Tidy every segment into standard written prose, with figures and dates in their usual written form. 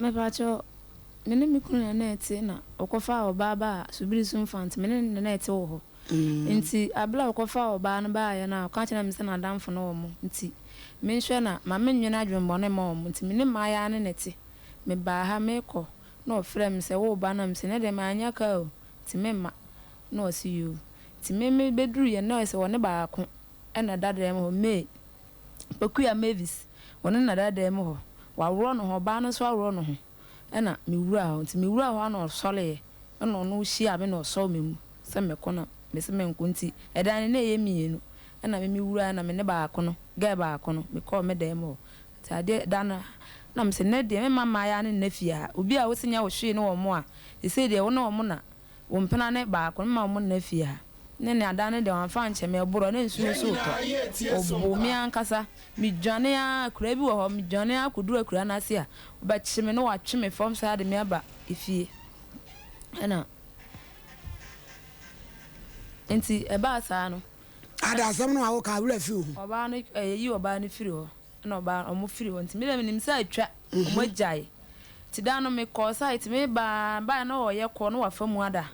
Mepakyɛw, me ne me kunu na na ɛte na ɔkɔfaa ɔbaa baa Subiri so Mfantse, me ne no na na ɛte wɔ hɔ. Ntsi aber a ɔkɔfaa ɔbaa no baeɛ no a, ɔka kyerɛɛ me sɛ n'adamfo no wɔ mo ntsi menhwɛ na ma mennwen adwen bɔne mma wɔn ntsi me ne mmaayaa no na ɛte. Mebaa ha meekɔ na ɔfrɛɛ me sɛ woreba na mese nɛ deɛ mannya kaa o ntsi memma na ɔse yoo. Ntsi me mebeduruiɛ no na ɔyɛ sɛ wɔne baako na ɛda dan mu hɔ, May, Pokuya Mavis, wɔne no na ɛda dan mu hɔ. Waworɔ ne ho, ɔbaa no nso aworɔ ne ho ɛna mewuraa hɔ. Nti mewuraa hɔ a na ɔsɔreeɛ ɛna ɔno hyiaa me na ɔsɔɔ me mu sɛ mɛkɔ na mese menkɔ nti ɛdan no na ɛyɛ mmienu ɛna me mewuraeɛ na me ne baako no, girl baako no, mekɔɔ me dan mu hɔ. Nti adeɛ da no na mese nnɛ deɛ memma mmaayaa no nna fie ha. Obi a wose nyɛ wo hwee ne wɔn a, seisei deɛ wo ne wɔn na Wo mpena ne baako no ma wɔn nna fie ha. Ne nea da no deɛ wamfa ankyɛ me, ɛborɔ na nsuo nso retɔ. Ɔboo me ankasa. Medwane ara, akuraa bi wɔ hɔ, medwane ara kɔduru akuraa no ase a, wɔbɛkye me na wɔatwe me fam saa de me aba efie. Ɛna nti ɛbaa saa no. Ada asɛm no a woka a, werɛ afi wo ho? Ɔbaa no, yɛyi ɔbaa no firi hɔ. Ɛna ɔbaa no, wɔfiri hɔ. Nti me deɛ menim sɛ atwa. Wɔagyae. Nti da no mekɔɔ site, meba a, baeɛ na ɔreyɛ call na wafa mu ada.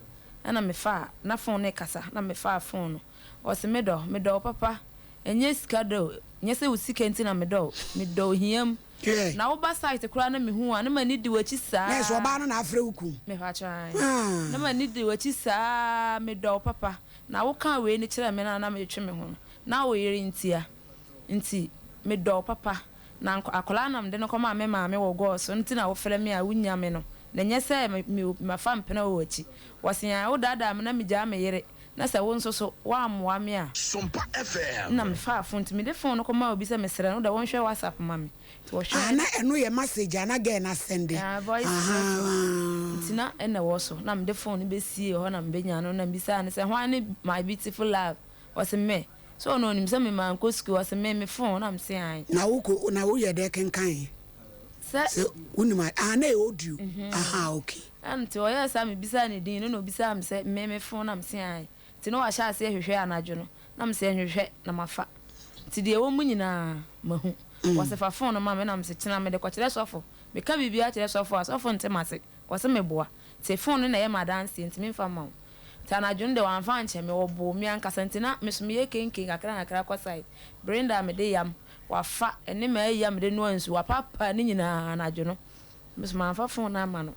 Ɛna mefaa, na phone no rekasa, na mefaa phone no. Ɔse, me dɔ, medɔ wo papa. Ɛnyɛ sika dɔ o, nyɛ sɛ wo sika nti na medɔ wo. Medɔ wo hia mu. Na woba site koraa na mehu wo a, na m'ani di w'akyi saa. Nurse, ɔbaa no na afrɛ wo kun? Mepakyɛw, ae. Na m'ani di w'akyi saa, medɔ wo papa. Na wokaa wei no kyerɛɛ me no a na meretwe me ho no, na wo yere ntia. Nti, medɔ wo papa. Na nk akwadaa na mede no kɔmaa me maame wɔ gɔɔ so nti na wofrɛ me a wonnya me no, na ɛnyɛ sɛ me me mafa mpena wɔ w'akyi. Wɔse aa wodaadaa me na megyaa me yere, na sɛ wo nso so woammoa me a. Sompa FM. Nna mefaa phone nti mede phone no kɔmaa obi sɛ mesrɛ no wodɛ wɔnhwɛ WhatsApp ma me. Nti Ah wɔhwɛɛ. na ɛno yɛ message a na girl no asɛnde. Ah voice message Ahaa. Nti na ɛna ɛwɔ so na mede phone no bɛsiee hɔ na mebɛnyaa no na mebisaa no sɛ hwan ne my beautiful love? Ɔse me. Sɛ ɔno ɔnim sɛ me mankɔ sukuu ɔse me me phone na mese ae. Na wo kɔ na wo yɛ dɛ kenkan Sɛ. Sɛ wo nim a ah na ɛyɛ audio ahaa ok. Ɛna nti ɔyɛɛ saa me bisaa ne din no na obisaa me sɛ me me phone na mese ae nti na wahyɛ aseɛ hwehwɛ anadwo no na mese nhwehwɛ na mafa nti deɛ ɛwɔ mu nyinaa mahu ɔse fa phone no ma me na mese kyena mede kɔkyerɛ sɔfo meka biribiara kyerɛ sɔfo a sɔfo nte mase ɔse meboa nti phone no na ɛyɛ m'adanseɛ nti memfa mma wo Nti anadwo no deɛ wamfa ankyɛ me, ɔboo me ankasa nti na me nso meyɛ kenken kakra nkakra kɔ site. Brenda a mede yam, wafa, ɛne m'ayi a mede noa nsuo, wapaapaa ne nyinaa anadwo no. Me nso mamfa phone no amma no.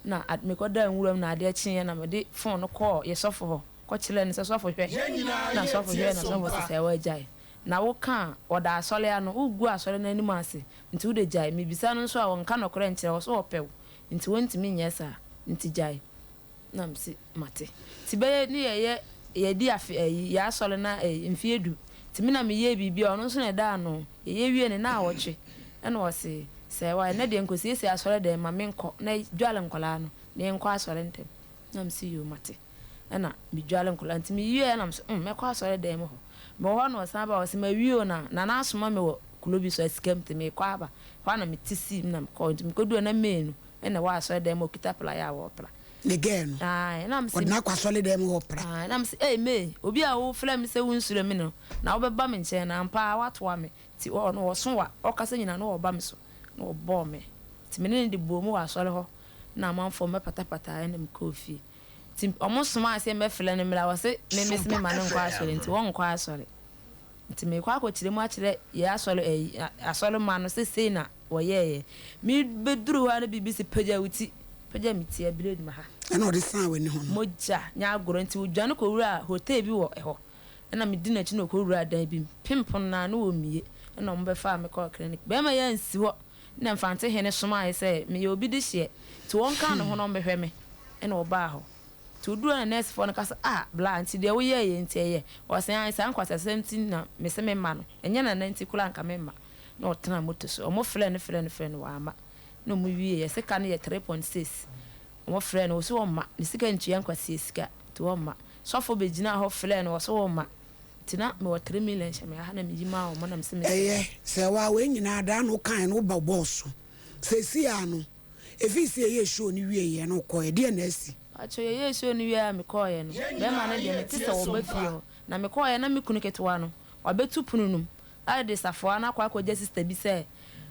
Na mekɔdaa nwura mu na adeɛ kyeeɛ na mede phone no kɔɔ yɛ sɔfo hɔ kɔkyerɛɛ no sɛ sɔfo hwɛ, na sɔfo hwɛɛ na sɔfo se sɛ wagyae. Na woka a, ɔda asɔre ano, wogu asɔre no anim ase, nti wode gyae. Mebisa no nso a ɔnka nɔkorɛ nkyerɛ wo, ɔse ɔpɛ wo nti wɔntumi nyɛ saa, nti gyae. Na mese mate. Nti bɛyɛ ne yɛyɛ yɛdi afe ayi yɛ asɔre na ɛyi mfeɛ du. Nti me na meyɛɛ biribi a ɔno nso na ɛda ano. Yɛyɛ wie no naawɔtwe ɛna ɔse sɛ wa ɛnɛ deɛ nkɔsiesie asɔre dɛm ma menkɔ na dwale nkwadaa no na yɛnkɔ asɔre ntɛm. Na mese yoo mate. Ɛna medwale nkwadaa nti mewieɛ na mese mm mɛkɔ asɔre dɛm hɔ. Mewɔ hɔ na ɔsan ba ɔse mawie o na Nana asoma me wɔ kuro bi so asikam nti meekɔ aba. Hɔ a na mete sii mu na mekɔɔ nti mekɔduu hɔ na May no Ɛna ɛwɔ asɔre dɛm okita praeɛ a wɔpra. Ne girl no. Ae na mese. Ɔde no akɔ asɔre dɛm hɔ pra. Ae na mese ei May obi a wo frɛ me sɛ wo nsuro me no na wo bɛba me nkyɛn no ampa ara watoa me nti ɔno ɔso wa ɔkasa nyinaa na ɔba me so na ɔbɔɔ me nti me ne no de bɔɔ mu wɔ asɔre hɔ na amanfoɔ mɛ patapataeɛ na me kɔɔ fie nti ɔmo somaa sɛ mɛ frɛ no mmra ɔse me mese me ma no nkɔ asɔre nti wɔnkɔ asɔre nti mekɔ akɔkyerɛ mu akyerɛ yɛ asɔre ɛyi asɔre ma no sɛ sei na Wɔyɛeɛ. Mebɛduruu hɔ ara na biribi se, Pagya wo ti. Pagya me ti, abire ma ha. Ɛna ɔde san w'ani ho no. Mogya, nyɛ agorɔ. Nti ɔdwane kɔwuraa hotel bi wɔ hɔ. Ɛna medi n'akyi na ɔkɔwuraa dan bi mu. Pem pono no ara na wɔmmue. Ɛna wɔbɛfaa me kɔɔ clinic. Barima yi ansi hɔ. Ɛna Mfantse hene somaeɛ sɛ meyɛ obi dehyeɛ. Nti wɔnka ne ho na ɔmmɛhwɛ me. Ɛna ɔbaa hɔ. Nti ɔduruu hɔ na nɛɛsefoɔ no ka sɛ, Ah, bla, nti deɛ woyɛeɛ yi nti ɛyɛ? Ɔse, Aane, saa nkwaseasɛm nti na mese memma no. Ɛnyɛ Nana nti koraa anka memma. Na ɔtenaa moto so. Wɔfrɛɛ no frɛɛ no frɛɛ no, wamma. Na wɔwieeɛ, sika no yɛ 3.6. Wɔfrɛɛ no, ɔse ɔmma. Ne sika ntua nkwaseɛ sika, nti ɔmma. Sɔfo bɛgyinaa hɔ frɛɛ no, ɔse ɔmma. Nti na mewɔ 3 million hyɛ me ha na meyi maa wɔn na mese mesrɛ. Ɛyɛ, sɛ waa wei nyinaa daa na wokaeɛ no woba bɔɔ so. Seesei ara no, ɛfiri sɛ yɛyɛɛ show no wieeɛ no wokɔeɛ, deɛn na asi? Pakyɛ, yɛyɛɛ show no wieeɛ a mekɔeɛ no, bɛrima no deɛ mete sɛ ɔba fie hɔ. Na mekɔeɛ na me kunu ketewa no, wabɛtu pono no mu. de safoa no akɔ akɔgya sista bi sɛ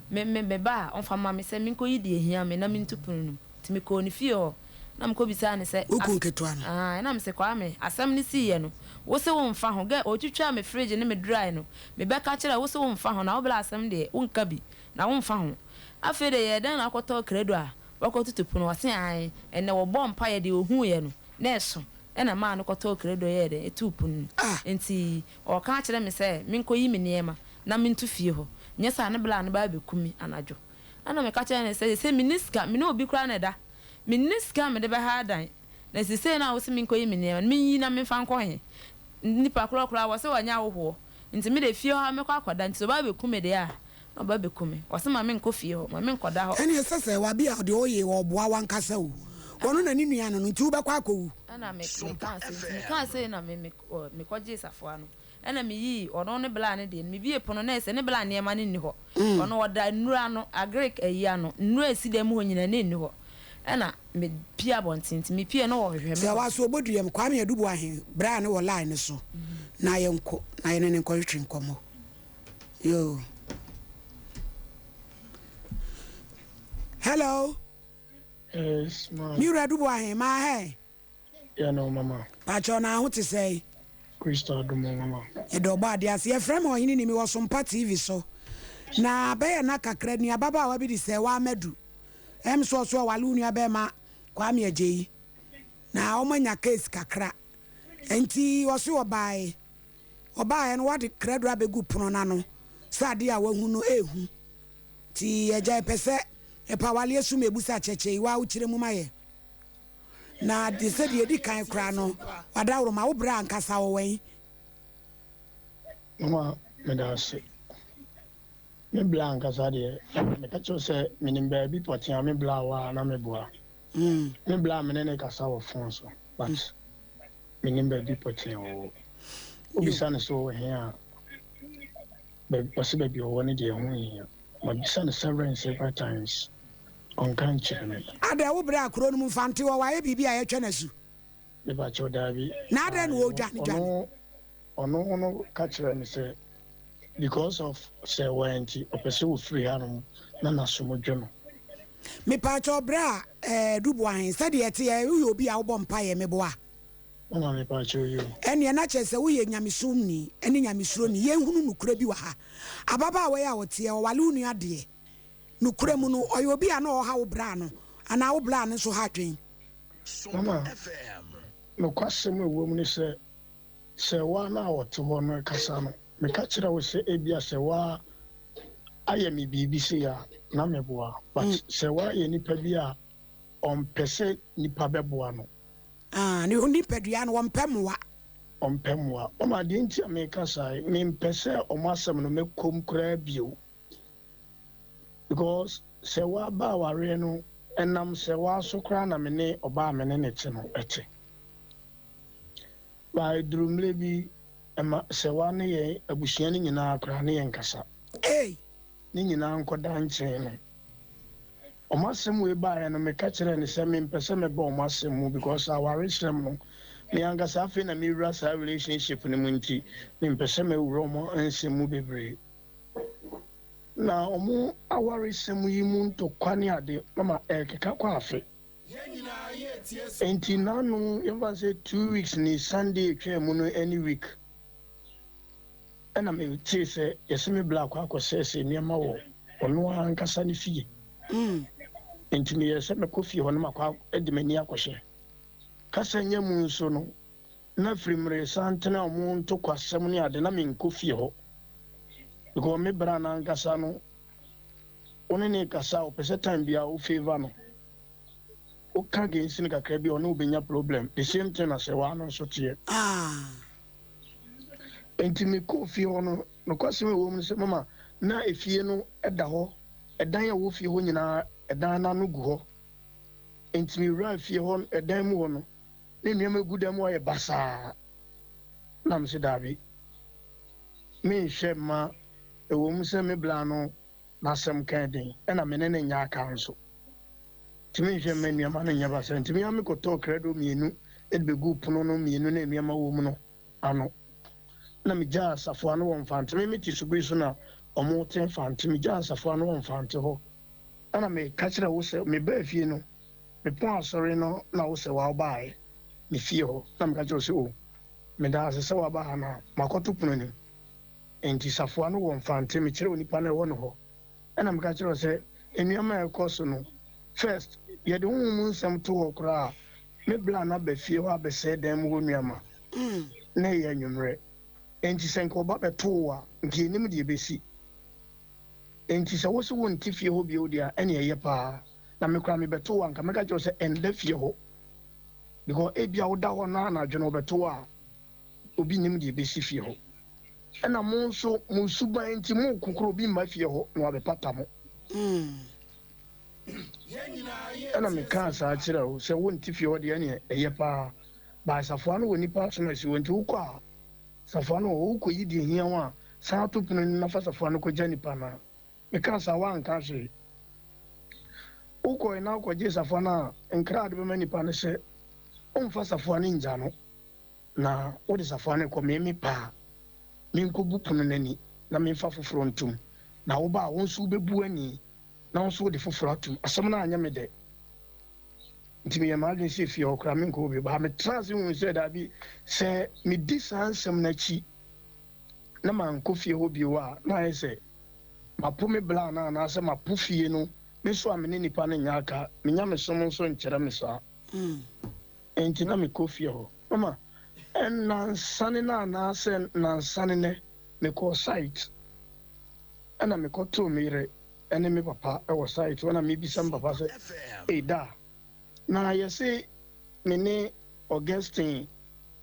me me meba a ɔmfa mma me sɛ menkɔyi deɛ ɛhia me na mentu pono no mu. Nti mekɔɔ ne fie hɔ na mekɔbisaa no sɛ, Wo as kun ketewa no. aah, ɛna mese, Kwame, asɛm no siiɛ no, wo se womfa ho, gɛ ɔtwitwaa me fridge ne me dry no, mebɛka kyerɛɛ wo se womfa ho, na wo bla asɛm deɛ wonka bi, na womfa ho. Afei deɛ yɛɛ dɛn na wokɔtɔɔ krado a wakɔtutu pono? Ɔse aane, ɛnnɛ wɔbɔɔ mpaeɛ deɛ ɔhuuiɛ no na ɛso, ɛna ɛmaa no kɔtɔɔ krado yɛɛ dɛn, tuu pono no. Ah! Nti ɔɔka akyerɛ me sɛ menkɔyi me nneɛma na mentu fie hɔ, nyɛ saa a ne bla no bɛba abɛku me anadwo. Ɛnna meka kyerɛɛ no sɛ, Seesei minni sika, me ne obi koraa na ɛda. Minni sika a mede bɛha adan, na seesei no a wose minkoyi me nneɛma no, minyi na memfa nkɔ he? Nnipa korɔ koraa, wɔse wɔnyɛ ahohoɔ, nti me deɛ fie hɔ ara mɛkɔ akɔda, nti sɛ ɔba abɛku me deɛ a, na ɔba abɛku me. Ɔse ma menkɔ fie hɔ, ma menkɔda hɔ. Ɛnneɛ ɛsɛ sɛ wabea deɛ ɔyɛ ɔboa w'ankasa o, ɔno na ne nua no no, nti wobɛkɔ akɔwu. Ɛnna mekaa sei, nti mekaa sei na mekɔgyee safoa no. Ɛna meyii ɔno ne bla no deɛ no, mebuee pono no na ɛsɛ ne bla nneɛma no nni hɔ. Ɔno ɔda nnuro ano, agric ayi ano, nnuro a ɛsi dan mu hɔ nyinaa na ɛnni hɔ. Ɛna mepue abɔnten, nti mepue no wɔhwehwɛ me Sɛ hɔ. waso oboduam Kwame Adu Boahen bra ne wɔ line no so na yɛnkɔ na yɛne no nkɔtwetwe nkɔmmɔ. Yoo. Hello. Yes, ma. Me wura Adu Boahen, maa hɛ. Yɛ no mama. Pakyɛw na ho te sɛn? Kristo adom o mama. Yɛda ɔbɔ adeɛ ase. Yɛfrɛ me Ɔhene Nimi wɔ Sompa TV so. Na bɛyɛ nna kakra ni ababaawa bi de sɛ w'amadu. Ɛm so ɔso ɔwale wo nua bɛɛma Kwame Agyei. Na ɔmo anya case kakra. Nti ɔse ɔbaae. Ɔbaaɛ no w'ade krado abɛgu pono no ano sɛ adeɛ a w'ahu no ɛɛhu. Nti agya yɛpɛ sɛ yɛpɛ awaleɛ sum ɛbusa kyɛkyɛ yi waa wo kyerɛ mu ma yɛ. Na de sɛ deɛ ɛdi kan koraa no, w'adaworoma, wo berɛ ankasa wɔ wɛn? Mama, meda ase. Me bla ankasa deɛ, meka kyerɛ wo sɛ menim baabi pɔtee a me bla wɔ a na meboa. Me bla a me ne no kasa wɔ phone so, but menim baabi pɔtee a ɔwɔ. Wobisa no sɛ ɔwɔ he a, ɔse baabi a ɔwɔ no deɛ ɛho nhia. Mabisa no several and several times. Ɔnka nkyerɛ me. Adɛn wo brɛ a kuro no mu mfante wɔ wayɛ biribi a yɛtwɛ no asu. Mepakyɛw daabi. Na adɛn na ɔredwane dwane. Ɔno ɔno no ka kyerɛɛ me sɛ because of sɛ waa nti ɔpɛ sɛ ɔfiri hanom na n'asom dwo no. Mepakyɛw brɛ a ɛɛ Duboahen sɛdeɛ ɛteɛ woyɛ obi a wobɔ mpaeɛ meboa? Mama mepakyɛw yi o. Ɛneɛ na kyerɛ sɛ woyɛ nyamesomni ne nyamesuroni yɛnhunu nokorɛ bi wɔ ha ababaawa yi a ɔteɛ ɔwale wo nua deɛ Nokorɛ mu no, ɔyɛ obi a na ɔha wo bra no, anaa wo bra no nso ha adwen? Mama, nokwasɛm a ɛwɔ mu ne sɛ, sɛ wo ara na ɔte hɔ no rekasa no, meka kyerɛ wo sɛ ebia sɛ wo ayɛ me biribi sei a, na meboa. But sɛ woayɛ nipa bi a ɔmpɛ sɛ nipa bɛboa no. Ah, ne nipadua no, ɔmpɛ mmoa. Ɔmpɛ mmoa. Mama, deɛ nti a meka saa yi, mempɛ sɛ wɔn asɛm no mɛkɔ mu koraa bio. Because sɛ waba awareɛ no ɛnam sɛ waso koraa na me ne ɔbaa a me ne no te no te. But ɛduru mmerɛ bi ɛma sɛ wa ne yɛn abusua no nyinaa koraa ne yɛn nkasa. Ei! Ne nyinaa nkɔda nkyɛn no. Wɔn asɛm wei baeɛ no meka kyerɛɛ no sɛ mempɛ sɛ mɛba wɔn asɛm mu because awaresɛm no me ankasa afei na mewura saa relationship no mu nti mempɛ sɛ mɛwura wɔn nsɛm mu bebree. Na wɔn awaresɛm yi mu ntɔkwa ne ade mama ɛrekeka kɔ afe. Enti n'ano yɛmfa no sɛ 2 weeks ni, Sunday etwaa mu no ɛne week ɛna metee sɛ yɛsɛ me bla akɔ akɔsɛesɛe nneɛma wɔ ɔno ankasa ne fie. Enti meyɛɛ sɛ mɛkɔ fie hɔ no makɔ de m'ani akɔhyɛ. Kasa nya mu nso no, na firi mmeresantene a wɔn ntɔkwasɛm ne ade na menkɔ fie hɔ. Because me bra no ankasa no, wo ne ne kasa a, ɔpɛ sɛ time biara wo favour no. Woka against no kakra bi a, ɔne wo bɛnya problem. The same thing na sɛ waa no nso teɛ. Ah. Enti mekɔɔ fie hɔ no, nokwasɛm a ɛwɔ mu ne sɛ mama na efie no da hɔ, ɛdan a ɛwɔ fie hɔ nyinaa, ɛdan no ano gu hɔ. Enti mewuraa fie hɔ, ɛdan mu hɔ no, ne nneɛma gu dan mu ayɛ basaa. Na mese daabi, menhwɛ mma ɛwɔ mu sɛ me bra no n'asɛm ka den ɛna me ne no nyɛ aka nso. Nti menhwɛ mma nneɛma no nyɛ basaa. Nti me ara mekɔtɔɔ krado mmienu de bɛguu pono no mmienu na nneɛma wɔ mu no ano. Na megyaa safoa no wɔ Mfantse. Me mete Subiri so na wɔte Mfante. Megyaa Safoa no wɔ Mfante hɔ. Ɛna meka kyerɛɛ wo sɛ mebaa fie no, mepɔn asɔre no na wo sɛ wobaeɛ me fie hɔ. Na meka kyerɛɛ wo sɛ, O, meda ase sɛ woaba ha na makɔto pono no mu. Enti Safoa no wɔ Mfante, mekyerɛɛ onipa no ɛwɔ no hɔ. Ɛna meka kyerɛɛ wo sɛ nneɛma a ɛrekɔ so no, first, yɛde honhom mu nsɛm to hɔ koraa a, me bla no aba fie hɔ abɛsɛe dan mu hɔ nneɛma. Na ɛyɛ anwummerɛ. Enti sɛ nka ɔba bɛto wo a, nka yɛnnim deɛ ɛbɛsi. Enti sɛ wose wonte fie hɔ bio deɛ a, ɛnneɛ ɛyɛ paa. Na me koraa mebɛto wo a, nka mɛka kyerɛ wo sɛ ɛnda fie hɔ. Because ebia woda hɔ na anadwo no wɔbɛto wo a, obi nnim deɛ ɛbɛsi fie hɔ. Ɛna mo nso, mo suban nti, moko koraa obi mma fie hɔ na wabɛpata mo. Ɛna mekaa saa kyerɛɛ wo sɛ wonte fie hɔ deɛ, ɛnneɛ ɛyɛ paa. But safoa no wɔ nnipa asom asi hɔ nti wokɔ a, safoa no wɔ hɔ. Wokɔyi deɛ ɛhia wo a, san to pono no mu na fa safoa no kɔgya nnipa no a. Mekaa saa, woanka hwee. Wokɔe na wokɔgyee safoa no a, nkra a wode bɛma nnipa no sɛ, womfa safoa no nngya no, na wode safoa no rekɔ. Me mepɛ a, menkɔbu pono no ani na memfa foforɔ ntom, na woba a, wo nso wobɛbu ani na wo nso wode foforɔ atom. Asɛm no anyɛ me dɛ. Nti meyɛɛ m'adwene sɛ fie hɔ koraa menkɔ hɔ bio. But metraa ase hui sɛ dabi, sɛ medi saa nsɛm no akyi na mankɔ fie hɔ bio a, na ayɛ sɛ mapo me bra no anaasɛ mapo fie no. Me nso a me ne nnipa no nyɛ aka, me nyamesom nso nkyerɛ me saa. Enti na mekɔ fie hɔ. Mama, nnansa ne nnɛ anaasɛ nnansa ne nnɛ, mekɔɔ site ɛna mekɔtoo me yere ne me papa wɔ site hɔ na mebisa me papa sɛ, Ei da, na yɛse me ne Augustine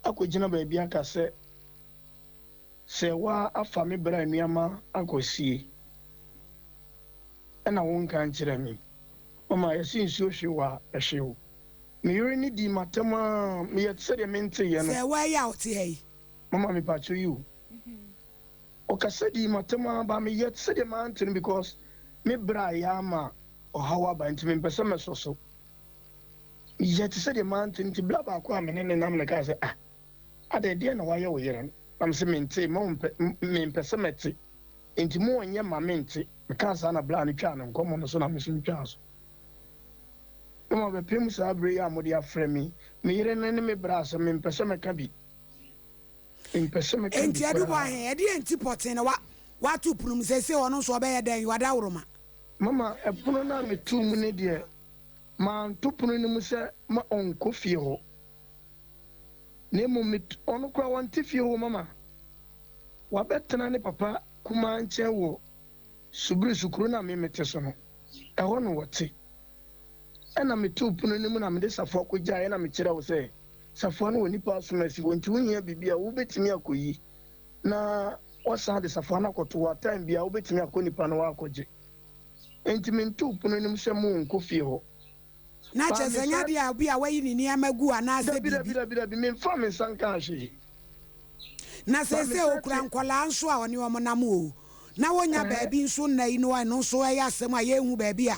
akɔgyina baabi aka sɛ sɛ woafa me bra nneɛma akɔsie ɛna wonka nkyerɛ me. Mama yɛse nsuo hwe wo a, ɛhwe wo. Me yere no dii m'atɛm ara, meyɛ te sɛ deɛ menteeɛ no. Sɛ woayɛ a wote ha yi. Mama mepakyɛw yi o. Ɔkasa dii m'atɛm ara but meyɛ te sɛ deɛ mante no because me bra ayɛ ama ɔhaw aba nti mempɛ sɛ mɛsɔ so. Meyɛ te sɛ deɛ mante no nti bra baako a me ne no nam no kaa sɛ ah adɛn deɛn na wayɛ wo yere no? Na mese mentee mma ɔmpɛ mempɛ sɛ mɛte nti mo ɔnyɛ mma mente. Mekaa saa na bra no twaa ne nkɔmmɔ no so na me nso metwaa so. Na mabɛpem saa berɛ yi a mode afrɛ me yi, me yere no ne me bra asɛm mempɛ sɛ mɛka bi. Mempɛ sɛ mɛka bi Enti adu koraa. bɔ ahe? Ɛdeɛn nti pɔtee na wa wato pono mu? Seesei ɔno nso ɔbɛyɛ dɛn? Wadaworoma. Mama, ɛpono no a metoo mu no deɛ, manto pono no mu sɛ ma ɔnkɔ fie hɔ, na mmom met ɔno koraa ɔnte fie hɔ mama. Wabɛtena ne papa kumaa nkyɛn wɔ Subirisu kuro no a me mete so no, ɛhɔ na ɔte. Ɛnna metoo pono no mu na mede safoa kɔgyaeɛ na mekyerɛɛ wo sɛ, Safoa no wɔ nnipa asom asi hɔ nti wohia biribi a wobɛtumi akɔyi na woasan de safoa no akɔto hɔ a time biara wobɛtumi akɔ nipa no hɔ akɔgye. Enti mentoo pono no mu sɛ monkɔ fie hɔ. Na Baa kyerɛ sɛ ɛnyɛ mesan. adeɛ a obi a wayi ne nneɛma gu anaasɛ Dabi, dabi, biribi. dabi, dabi, memfaa me nsa nkaa hwee. Na Baa seesei mesan ɔkura te. nkwadaa nso a ɔne wɔn nam o, na wɔnnya Ɛhɛ. baabi nso nna yi no ɛno nso ɛyɛ asɛm a yɛnhu baabi a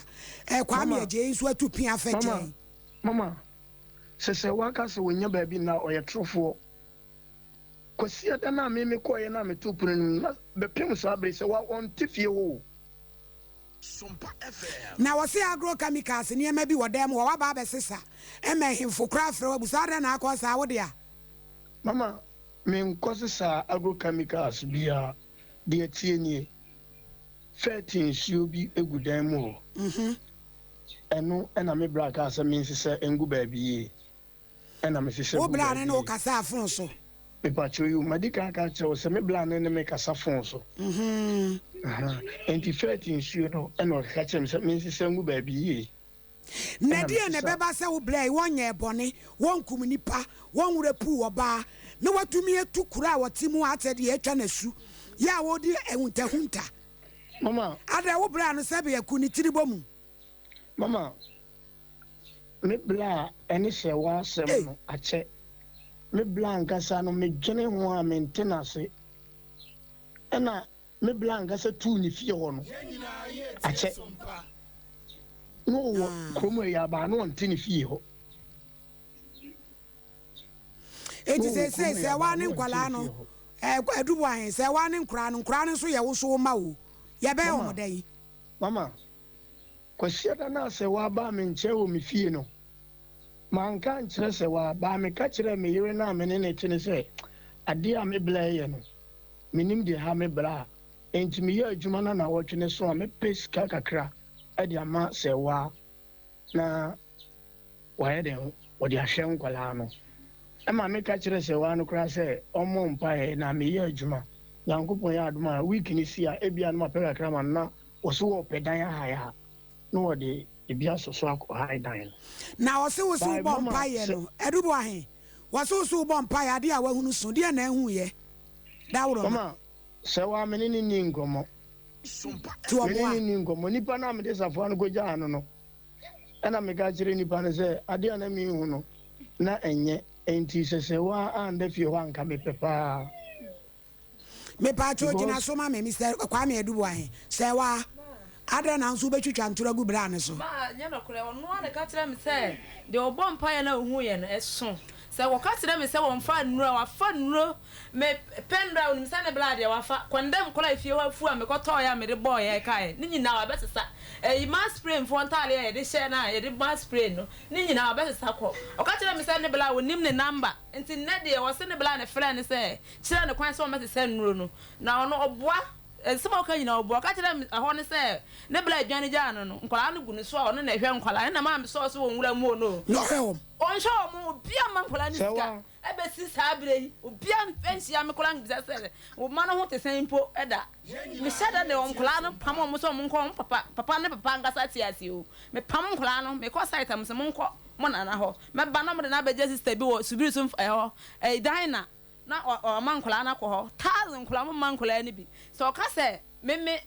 eh, Kwame Mama, Agyei nso atu pia fɛ mama, kyɛn. mama, Sɛ sɛ waka sɛ ɔnnya baabi nna a, ɔyɛ torofoɔ. Kwasiada no a me mekɔeɛ no a metoo pono no mu no, na bɛpem saa berɛ yi sɛ wa ɔnte fie hɔ o. Na wɔse agro chemicals nneɛma bi wɔ dan mu hɔ, woaba abɛsesa ma ahemfo koraa frɛ wo abu saa, adɛn na akɔ saa, wo dea? Mama menkɔsesaa agro chemicals biara, deɛ ɛteɛ nie, Fɛɛte nsuo bi gu dan mu hɔ. Ɛno na me bra kaa sɛ mensesa ngu baabi yie. Ɛna mesesa Wo guu bra no baabi ne wo yie. kasaa fon so? Mepakyɛw yiw, madi kan aka akyerɛ wo sɛ me bra no ne me kasa fon so. Ahaa, enti fɛɛte nsuo no na ɔkeka kyerɛɛ me sɛ mensesa ngu baabi yie. Na Ɛna ɛdeɛn na mesesa. ɛbɛba sɛ wo bra yi wɔnyɛɛ bɔne, wɔnkum nnipa, wɔnwerɛ puu ɔbaa, na watumi atu kuro a ɔte mu akyɛ deɛ atwa no asu, yɛ a ɔredi ahuntahunta? Mama. Adɛn, wo bra no sɛbe aku ne tiri bɔ mu? Mama, me bra a ɛne sɛ w'asɛm Ei! no akyɛ. Me bra ankasa no, medwene ho a mente no ase. Ɛna me bra ankasa tuu ne fie hɔ no akyɛ. Na ɔwɔ Ah. kurom ha yi aba a, na ɔnte ne fie hɔ. Na Enti ɔwɔ seesei kurom ha yi sɛ aba waa a, ne na ɔnte nkwadaa ne fie no, hɔ. eh, Aduboahe, sɛ waa ne nkoraa no, nkoraa no nso yɛ wo so wo mma o. Yɛbɛyɛ Mama, wɔn dɛn? mama, Kwasiada no a Sewaa baa me nkyɛn wɔ me fie no, manka ankyerɛ Sewaa, baa meka kyerɛɛ me yere no a me ne no te no sɛ, adeɛ a me bla reyɛ no, mennim deɛ ɛha me bla a enti meyɛ adwuma no nnawɔtwe no so a, mɛpɛ sika kakra de ama Sewaa na wayɛ dɛn, ɔde ahwɛ nkwadaa no. Ɛma meka kyerɛɛ Sewaa no koraa sɛ ɔmmɔ mpaeɛ na meyɛ adwuma. Nyankopɔn yɛ adom a, week no si a, ebia na mapɛ kakra ama no na Wɔse wɔpɛ dan ahae a, na wɔde ebi asɔ so akɔ hae dan no. Na ɔse wo se By wobɔ mama mpaeɛ sɛ. no, Aduboahe, wɔse wo se wobɔ mpaeɛ adeɛ a wahunu so, deɛn na ahuiɛ? Dawuroma. Mama, sɛ waa me ne no nni nkɔmmɔ. Nti Me ne ɔboa? no nni nkɔmmɔ. Nipa no a mede safoa no kɔgyaa no no, ɛna meka kyerɛ nipa no sɛ adeɛ a na merehu no, na ɛnyɛ. Enti sɛ sɛ waa anda fie hɔ a anka mepɛ paa. Mepaakyɛw gyina Because. so ma me Mister Kwame Aduboahe. Sɛɛwaa, adɛn na wo nso wobɛtwitwa ntoro agu bra no so? Ma ɛnyɛ nokorɛ, ɔno ara na ɛka kyerɛɛ me sɛ deɛ ɔbɔ mpaeɛ na ɔhuiɛ no, ɛso. Sɛ wɔka kyerɛ me sɛ wɔmfa nnuro a, wafa nnuro. Me pɛ nnuro a, ɔnim sɛ ne bra deɛ wafa. Kɔndɛm koraa a efie hɔ afu a mekɔtɔeɛ a mede bɔeɛ ɛkaeɛ, ne nyinaa wabɛsesa. Ɛyi mass spray mfoɔ ntaadeɛ a yɛde hyɛ no a yɛde mass spray no, ne nyinaa wabɛsesa kɔ. Ɔka kyerɛɛ me sɛ ne bra ɔnim ne number, nti nnɛ deɛ ɔse ne bra na ɛfrɛɛ no sɛ kyerɛɛ no kwan sɛ ɔmmɛsesa nnuro no, na ɔno ɔboa, nsɛm a ɔka nyinaa ɔboa. Ɔka kyerɛɛ me ɛhɔ no sɛ ne bra adwane gyaa no no, nkwadaa no gu ne so a ɔno na ɛhwɛ nkwadaa no, ɛna maa mesɔɔ so wɔ nwura mu hɔ no o. Na ɔhwɛ wɔn. Ɔnhwɛ wɔn, obiara mma nkwadaa no Sɛ sika wa. ɛbɛsi saa berɛ yi, obiara nhyia me koraa mmisa sɛ wo mma no ho te sɛn mpo da. Mehyɛ da de wɔn nkwadaa no pam wɔn sɛ wɔnkɔ wɔn papa, papa ne papa ankasa te ase o. Mepam nkwadaa no, mekɔ site a mese monkɔ mo nana hɔ, mɛba na wɔde no abɛgya sister bi wɔ Subiri so ɛhɔ, ɛyi Dinah. Na ɔma nkwadaa no akɔ hɔ. Thousand nkwadaa, ɔmo mma nkwadaa no bi. Sɛ ɔka sɛ me me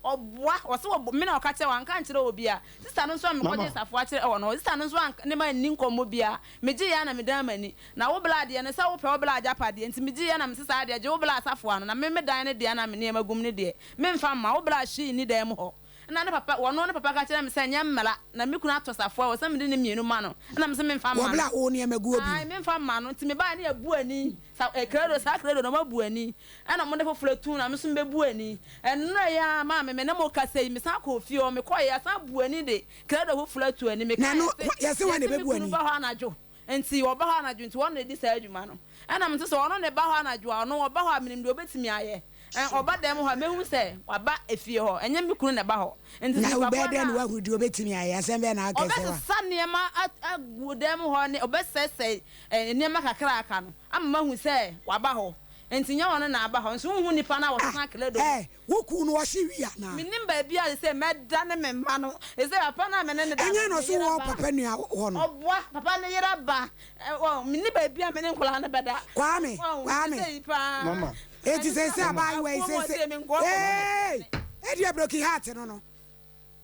ɔboa, ɔse ɔbo me na ɔka kyerɛ, wanka ankyerɛ obia. Sister no nso a mekɔ gyee Mama. safoa kyerɛ wɔ no hɔ, sister no nso anka ne ma anni nkɔmmɔ biaa. Me gyeeɛ ara na me dan m'ani. Na wo bla deɛ no, sɛ wo pɛ wo bla agyapadeɛ nti me gyeeɛ na me se saa deɛ gye wo bla safoa no, na me me dan no deɛ na me nneɛma gum no deɛ, me nfa mma wo bla hwee nni dan mu hɔ. Ɛna ne papa, ɔno ne papa ka kyerɛɛ me sɛ ɛnyɛ mmara, na me kunu atɔ safoa, ɛwɔ sɛ mede ne mmienu ma no. Ɛna mese memfa mma Wɔ no. berɛ a wo nneɛma gu hɔ bi Ae, no. memfa mma no. Nti mebaeɛ ne yɛabu ani, sa eh, credo, saa credo no wɔabu ani. Ɛna wɔde foforɔ atum na me nso mebɛbu ani. Ɛnora yi ara maame, me ne mo rekasa yi, mesan kɔɔ fie hɔ, mekɔeɛ, yɛasan abu ani de credo foforɔ ato ani. Na Mekaeɛ ɛno, se, yɛse hwan na yɛse me ɛbɛbu kunu ani? ba hɔ anadwo. Nti ɔba hɔ anadwo nti ɔno na ɛdi saa adwuma no. Ɛna mete sɛ ɔno na ɛba hɔ anadwo a, ɔno ɔba hɔ a menim deɛ ɔbɛtumi ayɛ. Ɛ, ɔba dan mu hɔ a, mɛhu sɛ waba efie hɔ. Ɛnyɛ me kunu na ɛba hɔ. Nti sɛ Na nipa wobɛyɛ korɔ dɛn na no a. woahunu deɛ ɔbɛtumi ayɛ? Asɛm bɛn na woaka sɛ wa. Ɔbɛsesa nneɛma agu dan mu hɔ ne ɔbɛsɛesɛe nneɛma kakra a aka no ama mahu sɛ waba hɔ. Nti nyɛ ɔno na aba hɔ. Nso wonhu nipa no a Ah, ɔsesa credo no. ɛ, wo kunu no ɔhye wii anaa? Mennim baabi a seesei mɛda ne me mma no. Seesei papa no a me ne no da Ɛnyɛ no, na ne ɔse yere wowɔ aba. papa nua hɔ no? Ɔboa, papa no yere aba. Ɛ, wɔ, menni baabi a me ne nkwadaa no bɛda. Kwame, Wɔn, Kwame. seesei paa. Mama. Enti seesei Mama. abaayewa yi Afuom seesei, ɔse me nkɔɔ ee, ɛdeɛ broken heart no no.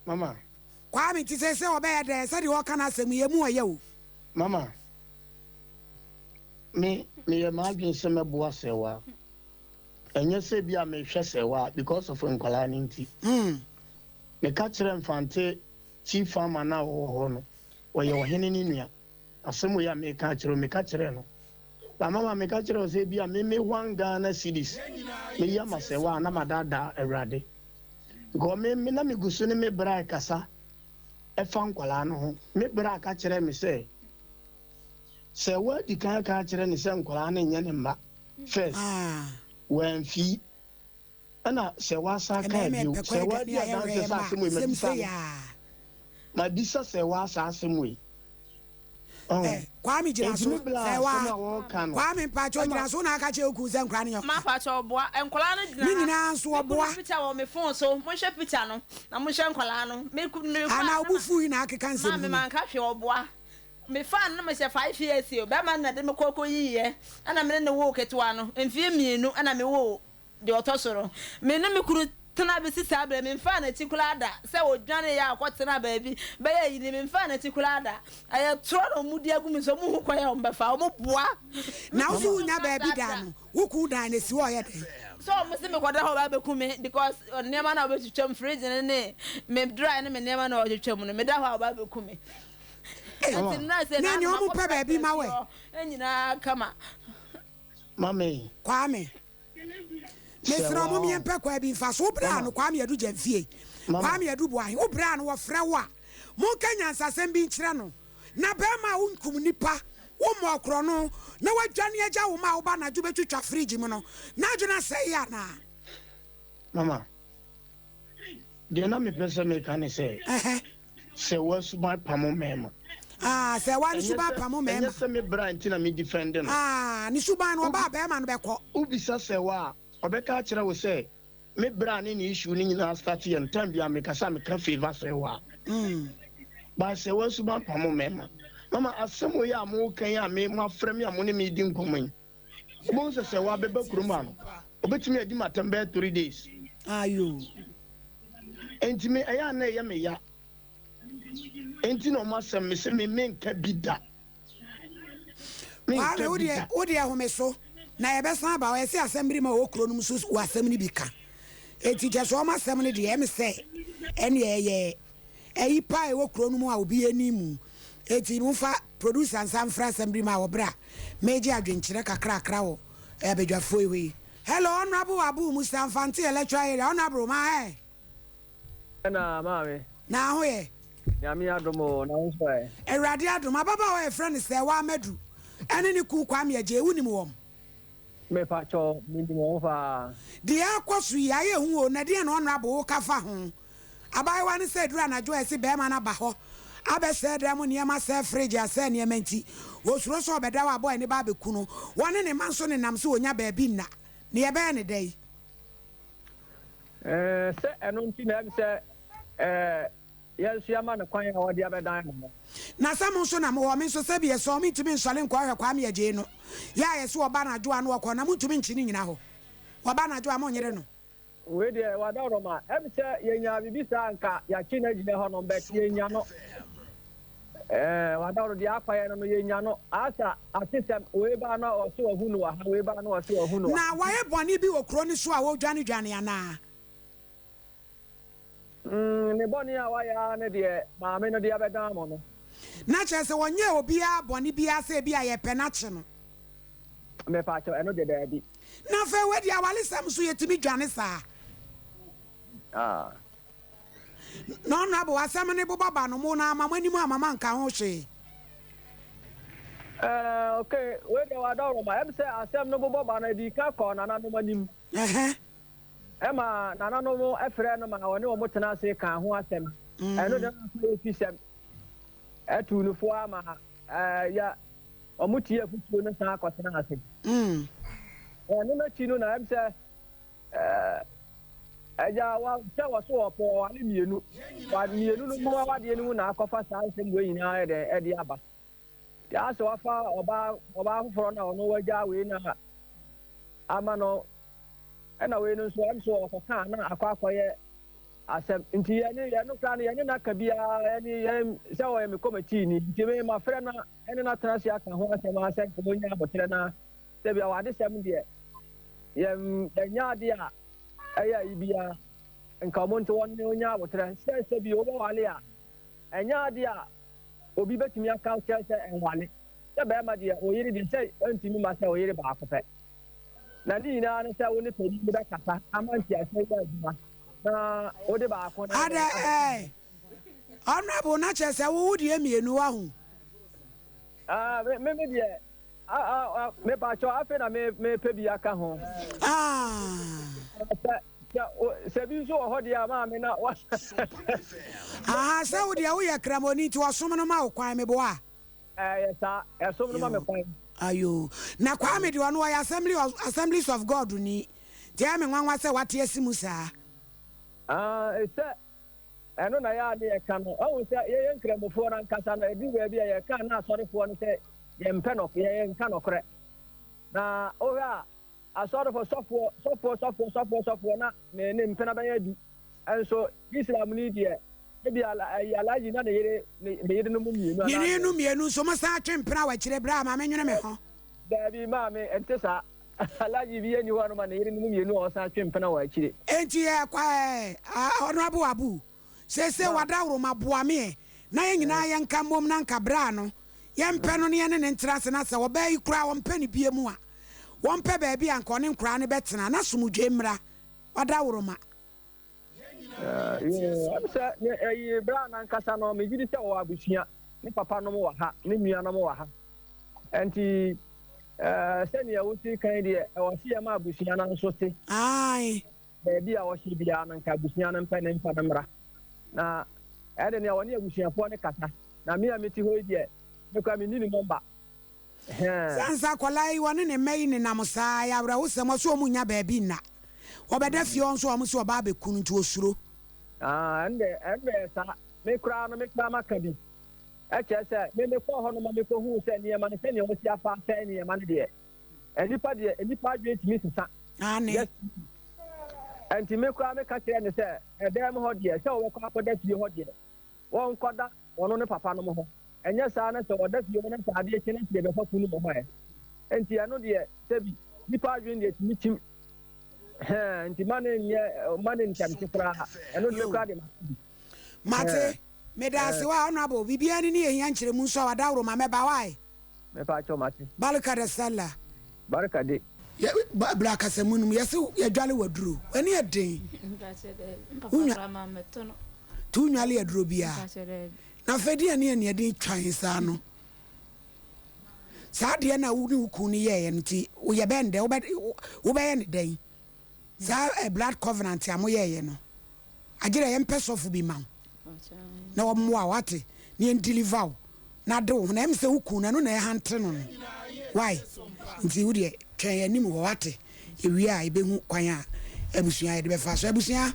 Mama. Kwame, nti seesei ɔbɛyɛ dɛn? Sɛdeɛ ɔka n'asɛm yi, emu ɔyɛ o. Mama, me, meyɛ m'adwene sɛ mɛboa Sɛwa. Ɛnyɛ sɛ bi a mehwɛ Sɛwa because of nkwadaa no nti. Meka kyerɛɛ Mfante chief farmer no a ɔwɔ hɔ no, ɔyɛ ɔhene no nua. Asɛm wei a meka akyerɛ wo, meka kyerɛɛ no. Ba mama meka kyerɛ wo sɛ ebia me me one Ghana cedis meyi ama sɛ wa na madaadaa Awurade. Because me me na megu so ne me bra rekasa ɛfa nkwadaa no ho. Me bra ka kyerɛ me sɛ sɛ wadi kan aka akyerɛ ne sɛ nkwadaa no nyɛ ne mma first, Ah. wamfi. Ɛna sɛ wasan kaa Mmarima bio, pɛ sɛ kwan wadi aduane a adanse yɛwɛɛ sɛ ma asɛm wei sɛm mabisa sei no, aa. mabisa sɛ waa saa asɛm wei. Ɔho. Eh, Kwame gyina Enti so, me bla sɛ asɛm waa. a wɔka no, Kwame mpakyɛw ɛma. gyina so, wo na aka kyerɛ wo kunu sɛ nkwadaa no nyɛ Ma ɔka. pakyɛw boa nkwadaa no gyina Ne ha. nyinaa nso Me kunu ɔboa. picture wɔ me phone so. Monhwɛ picture no na monhwɛ nkwadaa no. Me kunu me faa Anaa no wo na bo ma fui na akeka nsɛm maame hunu. manka hwee ɔboa. Me faa no na mehyɛ 5 years o. Bɛrima no na ɛde me kɔ kɔ yiiɛ. Ɛna me ne no woo ketewa no. Mfeɛ mmienu ɛna me woo Deɛ ɔtɔ so no, me ne me kunu tena bɛsi saa berɛ yi, memfaa n'akyi koraa da. Sɛ ɔdwaneeɛ a ɔkɔtenaa baabi bɛyɛ ayi ni, memfaa n'akyi koraa da. Ɛyɛ torɔ na wɔdi agu me so, wɔnhu kwan a wɔbɛfa, wɔboa. Na wo Me so kunu wonnya nka baabi saa da da. no, wo kunu dan no si hɔ ɔyɛ dɛn? Sɛ wɔn se mekɔda hɔ a wɔbɛku me because nneɛma no a wɔbɛtwitwa mu, fridge no ne me dry ne me nneɛma no a wɔtwitwa mu no, meda hɔ a wɔbɛku me. Ei, Nti nnora sɛ na na nea makɔ wɔpɛ baabi practice ma wo ɛ? hɔ nyinaa kama. Mame. Kwame. Mesrɛ wo mom yɛmpɛ kwaa bi mfa so. Wo braa no Kwame Adu Gyamfie, Kwame Adu Boahe, wo braa no wɔfrɛ wo a monka nyansasɛm bi nkyerɛ no. Na bɛrima a wonkum nnipa, wommɔɔ korɔno, na wadwane agya wo ma a woba anadwo bɛtwitwa fridge mu no, n'adwene asɛe anaa? Mama, deɛ na mepɛ sɛ meka ne sɛ, sɛ w'asuban pamo mmarima. Ah, sɛ wa ne suban pamo mmarima. Ɛnyɛ sɛ me bra nti na me defend no. Ah, ne suban no ɔbaa barima no bɛkɔ. Wobisa sɛ wa a, ɔbɛka akyerɛ wo sɛ me bra ne ne issue no nyinaa start yɛ no time biara mekasa a meka favour sɛ wa. But sɛ w'asuban pamo mmarima. Mama, asɛm wei a moka yi a me moafrɛ me a mo ne me redi nkɔmmɔ yi, Wobɛhu sɛ sɛ wabɛba kurom ha no, obɛtumi adi m'atɛm bɛyɛ 3 days. Ayo. Enti me ɛyɛ a na ɛyɛ me ya. Enti na ɔmo asɛm me sɛ me menka bi da. Kwame, wo deɛ wo deɛ home so na yɛbɛsan aba hɔ. Yɛse asɛm bere ma wɔ kuro no mu so wɔ asɛm no bi ka. Enti kyɛ sɛ ɔmo asɛm no deɛ ɛme sɛ ɛneɛ ɛyɛ Ayi paa a ɛwɔ kuro no mu a obiara nni mu. Enti momfa producer nsa mfrɛ assembly man wɔ berɛ a meregye adwenkyerɛ kakrakra wɔ abadwafoɔ yi hɔ yi. Hello Honourable Abu Musa Mfante Electoral Area Honourable ma ɛ. Ɛna maame. Na ho yɛ. Nyame adom o, na wo nso ɛ? Awurade adom, ababaawa a yɛfrɛ no Sɛɛwa Amadu ɛne ne kunu Kwame Agyei, wonim wɔn? Mepakyɛw, minim wɔn paa. Deɛ ɛrekɔ so yi, ayɛ hu o, na deɛn na Honourable woka fa ho? Abaayewa no sɛ ɛduru anadwo a ɛse barima no aba hɔ abɛsɛe dan mu nneɛma, asɛe fridge, asɛe nneɛma nti, ɔsuro sɛ ɔbɛda hɔ a boy no ba abɛku no. Wɔne ne mma nso nenam sɛ wɔnya baabi nna. Na yɛbɛyɛ no dɛn? Ɛɛ, sɛ ɛno nti na ɛm sɛ ɛɛ yɛn nso yɛama no kwan a ɔde abɛdan no no. Na sɛ mo nso na mowɔ me nso sɛbi ɛsɔɔ mentumi nsɔre nkɔhwɛ Kwame Agyei no. Yɛ a yɛse ɔba anadwo a na ɔkɔ na montumi nkye no nnyina hɔ. Ɔba anadwo a monyere no. Wei deɛ wadawroma. Ɛm sɛ yɛnyaa biribi saa anka yɛakye no agyina hɔ nom but yɛnnya no. Ɛɛ wadawro deɛ akɔyɛ no no yɛnnya no. Asa atesɛm wei baa na ɔse wahu no wɔ ha wei baa na ɔse wahu no wɔ Na ha. wayɛ bɔne bi wɔ kuro no so a ɔredwane dwane anaa? Mm, ne bɔne a wayɛ ara ne deɛ maame no de abɛdan mo no. Na kyerɛ sɛ ɔnyɛɛ obiara bɔne biara sɛ ebia yɛpɛ no akye no. Mepaakyɛw, ɛno de daabi. Na afei wei deɛ awaresɛm nso yɛtumi dwane saa. Ah. Na honourable asɛm no bobɔ ba no mo na ama mo anim ama manka ho hwee. Eh, okay, wei deɛ wadɔroma. Ɛm sɛ asɛm no bobɔ ba no ɛdii ka kɔɔ nananom anim. Ɛhɛ. Ɛma nananom frɛɛ no ma ɔne wɔn tenaa ase kaa ho asɛm. Ɛno de na akɔyɛ efisɛm. Ɛtuu no fo ara ma ya wɔtiee afotuo no san kɔtenaa ase. Ɛno no akyi no na ɛm sɛ agya wa sɛ wɔso wɔpɛ ɔware mmienu. Wa mmienu no mu awadeɛ no mu na akɔfa saa nsɛm wei nyinaa ɛdɛn ɛde aba. Nti asɛ wafa ɔbaa ɔbaa foforɔ na ɔno wagya wei na ama no ɛna wei no nso ɛm so ɔkɔka na akɔ akɔyɛ asɛm nti yɛne yɛn no koraa no yɛne no aka biara ɛne yɛn sɛ ɔyɛ me kɔmɛtii ni nti me mafrɛ no ɛne no atena ase aka ho asɛm a sɛ nka ɔnya aboterɛ na sɛ bia wadesɛm deɛ yɛn yɛnyɛ adeɛ a ɛyɛ ayi biara nka ɔmo nti wɔn ne ɔnya aboterɛ sɛ sɛ bi wobɛwale a ɛnyɛ adeɛ a obi bɛtumi aka kyerɛ sɛ ɛnwale sɛ bɛrima deɛ ɔyere deɛ sɛ ɛntumi ma sɛ ɔyere baako pɛ na ne nyinaa ne sɛ wo ne panin no bɛkasa ama nteaseɛ yɛ adwuma na wode baako no Ada ɛɛ honourable na kyerɛ sɛ wo wo deɛ mmienu wahu. Ah, me me me deɛ ah ah ah me pakyɛ afei na me me pɛ bi aka ho. Ah. Sɛ sɛ sɛ bi nso wɔ hɔ deɛ a maame na wa. Aha sɛ wo deɛ woyɛ kramoni nti ɔsom no ma wo kwan meboa. Ɛyɛ saa, ɛsom no ma me kwan. Ayoo. Na Kwame deɛ ɔno ɔyɛ Assembly of Assemblies of God ni. Nti ɛyɛ me nwanwa sɛ wate asi mu saa. Ah, sɛ ɛno na yɛ a ne yɛka no. Ɔhu sɛ yɛyɛ nkramofoɔ no ankasa no, ɛduru baabi a yɛka na asɔrefoɔ no sɛ yɛmpɛ nɔk, yɛnka nɔkorɛ. Na wohwɛ a, Asɔrefo, sɔfoɔ, sɔfoɔ, sɔfoɔ, sɔfoɔ, sɔfoɔ, na ne ne mpena bɛyɛ du. Nso Islamni deɛ, ebia ala, ayi, Alhaji na ne yere, ne, ne yerenom mmienu Ne anaa yerenom mmiɛnsa. mmienu nso, mosan atwe mpena wɔ akyire berɛ a ma menwene me ho. Daabi, maame, ɛnte saa. Alhaji biara nni hɔ nom a ne yerenom mmienu a ɔsan twe mpena wɔ akyire. Enti ɛ, kwa ɛ, a, Honourable Abu, Seesei w'adaworoma boa me ɛ, na yɛn nyinaa yɛnka mmom na anka berɛ a no yɛmpɛ no na yɛne no ntra ase na sɛ ɔbaa yi koraa ɔmpɛ no biom a, Wɔmpɛ baabi a nka ɔne nkoraa no bɛtena na asomdwoe mmra. Wadaworoma. Yoo, ɛm sɛ ne ɛyi bra nankasa no megye di sɛ ɔwɔ abusua, ne papa nom wɔ ha, ne nua nom wɔ ha. Ɛnti ɛɛ sɛnea wosi kan deɛ ɛwɔ se yɛma abusua no nso te. Ae. Baabi a ɔhyɛ biara no nka abusua no mpɛ ne mfa no mmra. Na ɛde nea ɔne abusuafoɔ no kasa. Na me a mete hɔ yi deɛ me koraa menni ne nɔmba. Sɛ ansa akwadaa yi wɔne ne mma yi nenam saa ɛyɛ awerɛhosɛm ɔse wɔn nnya baabi nna wɔbɛda fie hɔ nso wɔn se ɔba abɛku no nti ɔsuro. Ah ɛnde ɛnde saa me koraa no me koraa maka bi ɛkyerɛ sɛ me mekɔɔ hɔ no ma mekɔhuu sɛ nneɛma no sɛnea wɔsi afa asɛe nneɛma no deɛ nnipa deɛ nnipa adwene tumi sesa. Aane. Yes ɛnti me koraa meka kyerɛ ne sɛ ɛdan mu hɔ deɛ sɛ wɔbɛkɔ akɔda fie hɔ deɛ wɔnkɔda ɔno ne papa nom hɔ. Ɛnyɛ saa na sɛ ɔda fie hɔ na sɛ adeɛ kye na sɛ yɛbɛfa funu wɔ hɔ ɛ. Enti ɛno deɛ sɛbi nipa adwene deɛ tumi kyim. Hɛn nti ma ne nyɛ ma ne ntɛmte koraa. Ɛno deɛ koraa deɛ mate bi. Mate. Meda ase wa honourable. Biribiara ni ne yɛhia nkyerɛmu nso a wadaworo ma mɛba why? Mepa kyɛw mate. Barka da sallah. Barka de. Yɛ ba bra kasamu no mu yɛse yɛdwale waduro w'ani yɛ den wo nwa nti wo nwale aduro biaa na afei deɛ ne ɛne ɛden twan saa no saa deɛ na wo ne wo kun no yɛɛyɛ no nti woyɛ bɛn dɛ wobɛyɛ ne dɛn Saa blood covenant a moyɛeɛ no, agye dɛ yɛmpɛ sɔfo bi ma wo na ɔmmoa wo, wate, na yɛn deliver wo na ade wo ho, na ɛm sɛ wo kun no ɛno na ɛhante no no, why? Nti wo deɛ twɛn yɛn anim hɔ, wate, yɛwie a yɛbɛhu kwan a abusua yɛde bɛfa so. Abusua.